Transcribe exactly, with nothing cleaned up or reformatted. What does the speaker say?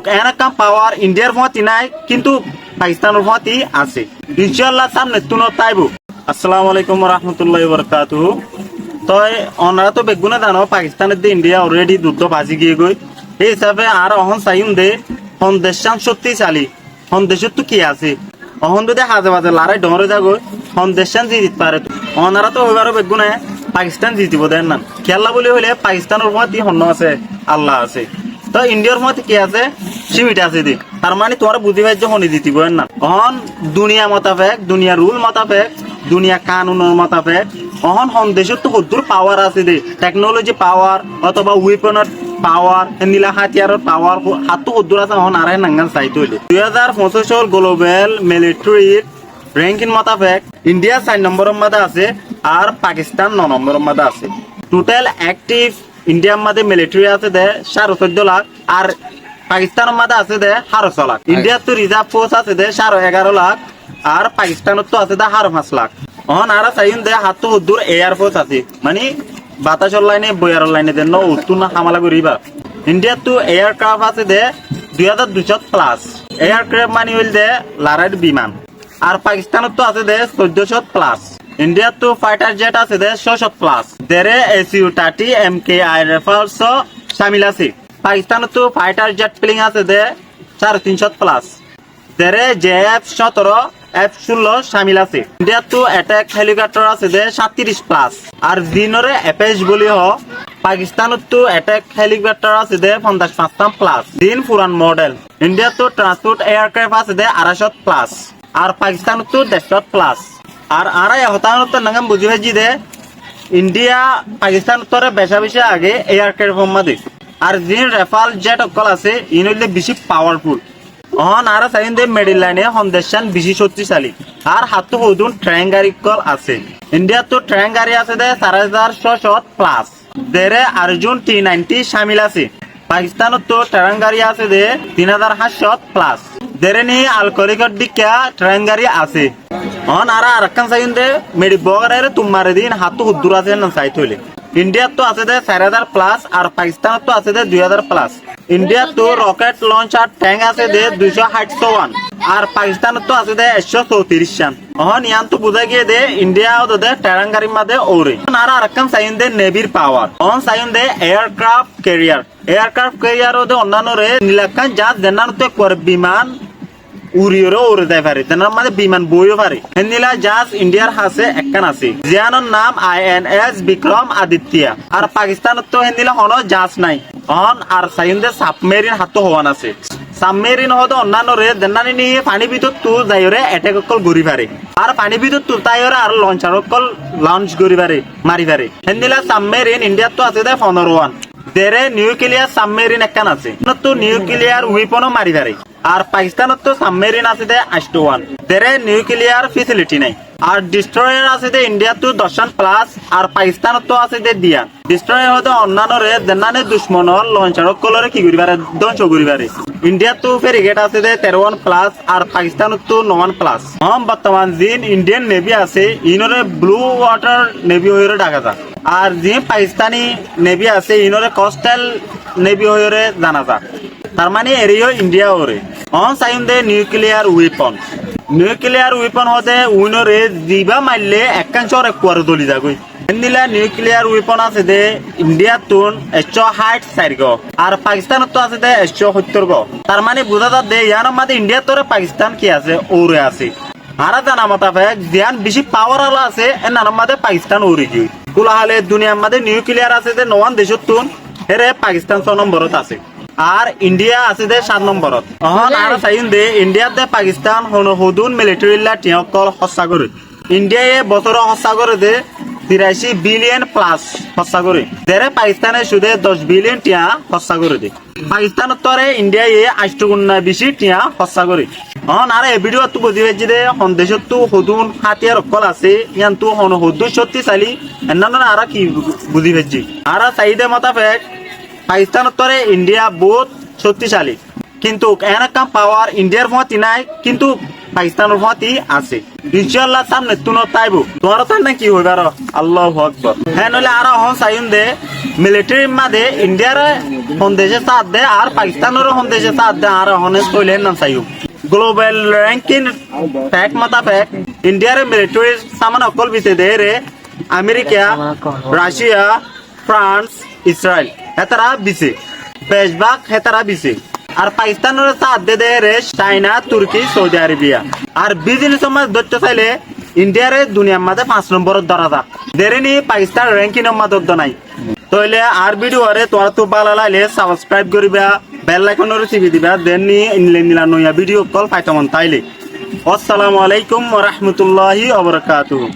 Eén ekkán pawar Indiyar fúañti nái, kintu Pakistánor fúañti asé. Incálla sámnettún táibo. Assalamu alaikum warahmatulláhi wabarakatuhu. Toi onorá to beggúne zano, Pakistán edde Indiya already duddó bazi giyé goi. Hé hísafe añára ehón saiyúm de hon deccán cóktisalí, hon decóttu ki asé. Ehón zodi haze baze larái dhoóñr ói zagói, hon deccán zitit fare. Onorá to hoibáro beggúne Pakistán zitibó de ennán. Kiyólla buli hoilé Pakistánor fúañti honnúa asé, Allah asé. Toi Indiyar fúañti ki asé? Címit asé de. Tar mani tuáñra buzí faijjó hone zitibó ennán. Ehón duniya motafek, duniya rul motafek, duniya kanunor motafek, ehón hon decóttu hoddúr pawar asé de, teknoloji pawar otóba weponor pawar, héndila hátiyaror pawar, ho-, hattú hoddúr asé, ehón añára hénangán saitó óile. Dui házar foñsíc ol global militarir renkin motafek Indiya sair nombóror máze asé, ar Pakistán no nombóror máze asé. Total ektif Indiyar máze militari asé de cáre sóiddo lak, ar Pakistánor máze asé de háro só lak. Indiyattu rizarv fors asé de cáre egaró lak, ar Pakistánottu asé de háro fañs lak. Ehón añára saiyúm de hattú hoddúr eyar fors asé, mani batacor laine, boiyaror laine de no uttún hámala goríba. Indiyattu eyarkraf asé de dui házar duicót plas. Eyarkraf mani óilde laráir biman. Ar Pakistánottu asé de soiddócót plas. Indiyattu faitar jet asé de sócót plas. Dere S U thirty M K I raifal só cámil asé. Pakistánottu faitar jet plane asé de cáre tincót plas. Dere J F cóñtoro, F cúllo cámil asé. Indiyattu etek helikoptar asé de sáttiríc plas. Ar ziínore Apache buli hoó, Pakistánottu etek helikoptar asé de fonzaic fañstán plas. Ziín furan model. Indiyattu transport eyarkraf asé de aráicót plas. Ar Pakistánottu deccót plas. Ar añára e hotá óttu nangán buzí faijjí de, Indiya Pakistánottu becá becí age eyarkraf or máze. Ar ziín raifal jet ókkol asé, iín óilde bicí pawarful. Ehón añára saiyúm de medin laine hon deccán bicí cóktisalí. Ar hattú hodún tren gari ókkol asé. Indiyattu tren gari asé de sair házar sócót plas. Dere Arjun T ninety cámil asé. Pakistánottu tren gari asé de tin házar háñtcót plas. Dere ni alkoholikor dhikká tren gari asé. Ehón añára arekkán saiyúm de, medi bogarare tum mare din hattú hoddúr asé ennán saitó óile. Indiyattu asé de sair házar plas, ar Pakistánottu asé de dui házar plas. Indiyattu roket loncar teng asé de duicó háit sówan, ar Pakistánottu asé de ekcó sótiríc cán. Ehón yiántu buzá giyé de Indiya ódde de tren garir máze óre. Ehón añára arekkán saiyúm de nebir pawar. Ehón saiyúm de eyarkraf keriyar. Eyarkraf keriyar ódde onnanore nila ekkán jahaz zennán ottu ekkuare biman uriyóre óre zai fare, zennán máze biman boiyó fare. Héndila jahaz Indiyar hañsé ekkán asé, ziyánor nam I N S Bikram Aditya. Ar Pakistánottu héndila honó jahaz nái. Ehón ar saiyúm de sabmerin hattú hoón asé. Sabmerin hoó de onnanore zennán ni fanír bútottu zaiyóre etek ókkol gorí fare. Ar fanír bútottu táiyore ar loncar ókkol lonc gorí fare, mari fare. Héndila sabmerin Indiyattu asé de fondorówan. Dere niukiliyar sabmerin ekkán asé. Nottu niukiliyar wepono mari fare. Ar Pakistánottu sabmerin asé de anctówan. Dere niukiliyar fesiliti nái. Ar distroyar asé de Indiyattu doccán plas, ar Pakistánottu asé de diyán. Distroyar hoó de onnanore zennán ducmonor loncar ókkolore ki gorí fare, dóngco gorí fare. Indiyattu ferigét asé de terówan plas, ar Pakistánottu nowan plas. Ehón bottoman ziín Indiyan nevi asé, iínore blu watar nevi hoiyóre dhaka za. Ar ziín Pakistani nevi asé, iínore kostal nevi hoiyóre zana za. Tar mani eriyó Indiya óre. Ehón saiyúm de niukiliyar wepon. Niukiliyar wepon hoó de uínore zibá maille ekkán cór ekkuare zoli zagói. Héndila niukiliyar wepon asé de Indiyattun ekcó háit sair gó, ar Pakistánottu asé de ekcó hóttor gó. Tar mani buzá za de yiánor máze Indiyattore Pakistán ki asé, óre asé. Añára zana motafek ziyán bicí pawar ala asé, ennanor máze Pakistán óre giyói. Kulahale duniyar máze niukiliyar asé de nowan decóttun, hére Pakistán só nomborot asé. Ar Indiya asé de sát nomborot. Ehón añára saiyúm de Indiyat de Pakistán hone hodún militarilla thiañ ókkol hóssa goré. Indiyaye bosóre hóssa goré de tiraicí biliyan plas hóssa goré. Dere Pakistáne cúde doc biliyan thiañ hóssa goré de. Pakistánottu Indiyaye anctó gunna bicí thiañ hóssa goré. Ehón añára e vidiyottú buzí faijjí de hon decóttu hodún hátiyar ókkol asé, yiántu hone hodún cóktisalí, ennán añára ki buzí faijjí. Añára saiyí de motafek Pakistánottu Indiya bout cóktisalí. Kintu eén ekkán pawar Indiyar fúañti nái, kintu Pakistánor fúañti asé. Incálla sámnettún táibo. Tuáñra tánna ki hoibáro? Allahu Akbar. Héen óile añára ehón saiyúm de, militarir mazé Indiare hon decé sáadde ar Pakistánore hon decé sáadde, añára ehón óile hénnan saiyúm. Global ranking fek mutafek Indiare militarir saman ókkol bise deére Amerika, Racia, Frans, Israil, hétara bise. Becbák hétara bise. Ar Pakistánore sáadde deére Caina, Turki, Saudi Arabia. Ar bizinesor mazé dóitto sailé Indiare duniyar mazé fañs nombor dóra za. Deréni Pakistán rankinor mazé dór nái. Tóile añár vidiyoré tuáñrattú bála lailé sabskraib goríba, bel aikonóre sibi diba, deréni nila nila noiya vidiyo ókkol faitomon táile. Assalamu alaikum wa rahmatullahi wa barakatuhu.